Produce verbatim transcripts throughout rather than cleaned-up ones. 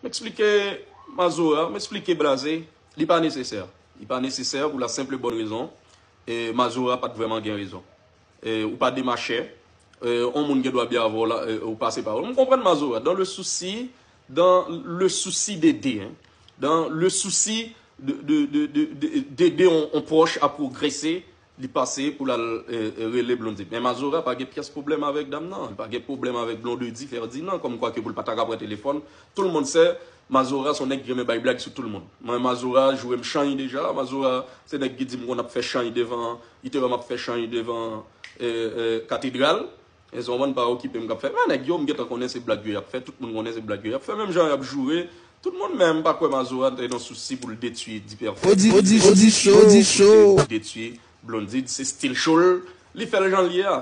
M eksplike Mazora, m eksplike Blaze, li pa nesesè. Li pa nesesè pou la senp bòn rezon, e Mazora pa t vrèman gen rezon. E ou pa demachè, e, yon moun gen dwa byen avè w la, e, ou pase pawòl. M konprann Mazora, dans le souci, dans le souci d'aider, hein, dans le souci de, de, de, de, de, d'aider yon, yon pwòch a pwogrese, li pase pou l al, e, e, rele Blondedy. Men Mazora pa gen pyès pwoblèm avèk dam nan. Li pa gen pwoblèm avèk Blondedy Ferdinand, kòmkwa ke pou l pa ta ka pran telefòn. Tout le monde sait, Mazora se yon nèg ki renmen bay blag sou tout le monde. Mwen, Mazora jwe m chany deja. Mazora se nèg ki di m konn ap fè chany devan, li te wè m ap fè chany devan, e, e, katedral. E se yon bann pa okipe m k ap fè. Men nèg yo, m gentan konnen se blag yo y ap fè. Tout moun konnen se blag yo y ap fè. Menm jan y ap joure, tout moun, men m pa kwè Mazora te nan sousi pou l detwi Diperfect. Odi, odi, odi show, odi show. Detwi Blondedy, se stil show l, li fè l jan l ye a.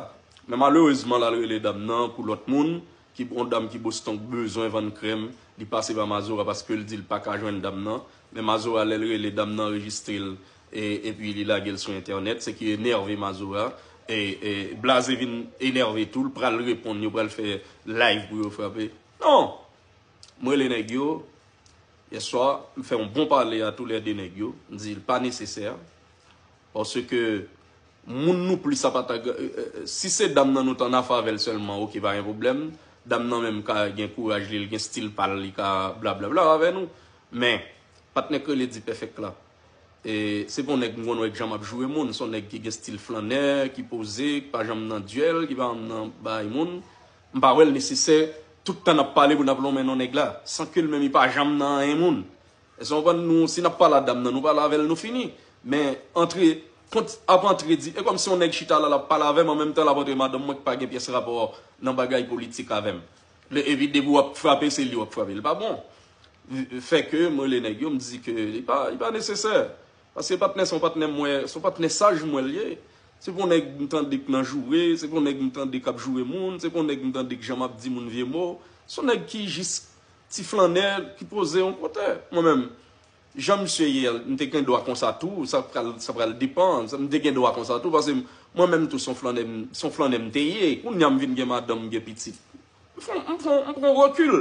Men malerezman, l al rele dam nan pou lòt moun, ki yon dam ki Boston k bezwen vann krèm, li pase pa Mazora paske l di l pa ka jwenn dam nan. Men Mazora, lè l rele dam nan, anrejistre l, e, epi li lage l sou entènèt, se ki enève Mazora. E, e Blaze vin enève tou, l pral reponn, yo pral fè live pou yo frape. Non! M rele nèg yo, yèswa, m fè yon bon pale a toulède nèg yo, m di l pa nesesè, paske moun nou plis apa ta, e, e, si se dam nan nou t annafè avè l sèlman, oke, pa gen pwoblèm, dam nan menm ka gen kouraj li, l gen stil pa l, li ka blablabla avè nou, men, patnè k rele Diperfect la, e, se pa yon nèg m konn wè k janm ap joure moun, se yon nèg ki gen stil flannè, ki poze, ki pa janm nan dyèl, ki pa janm nan bay moun. M pa wè l nesesè tout tan n ap pale pou n ap lonmen non nèg la, san ke l menm li pa janm nan anyen moun. Èske w konprann? Nou, si n ap pale a dam nan, nou pale avè l, nou fini. Men antre, kont ap antre di, e kòmsi yon nèg chita la, l ap pale avè m, an menm tan l ap antre madanm mwen ki pa gen pyès rapò nan bagay politik avè m. Lè epi depi w ap frape, se li w ap frape. Li pa bon. Fè ke m rele nèg yo, m di ke li pa, li pa nesesè. Paske patnè se yon patnè mwen, se yon patnè saj mwen l ye. Se pa yon nèg m tande k nan joure, se pa yon nèg m tande k ap joure moun, se pa yon nèg m tande k janm ap di moun vye mo. Se yon nèg ki jis ti flannè, ki poze yon kote. Mwen menm, jan misye ye a, m te gen dwa konsa tou, sa pral, sa pral depann, sa, m te gen dwa konsa tou, paske mwen menm tou se yon flannè, m- se yon flannè m te ye. Kounye a m vin gen madanm, m gen pitit. M pran, m pran, m pran rekil.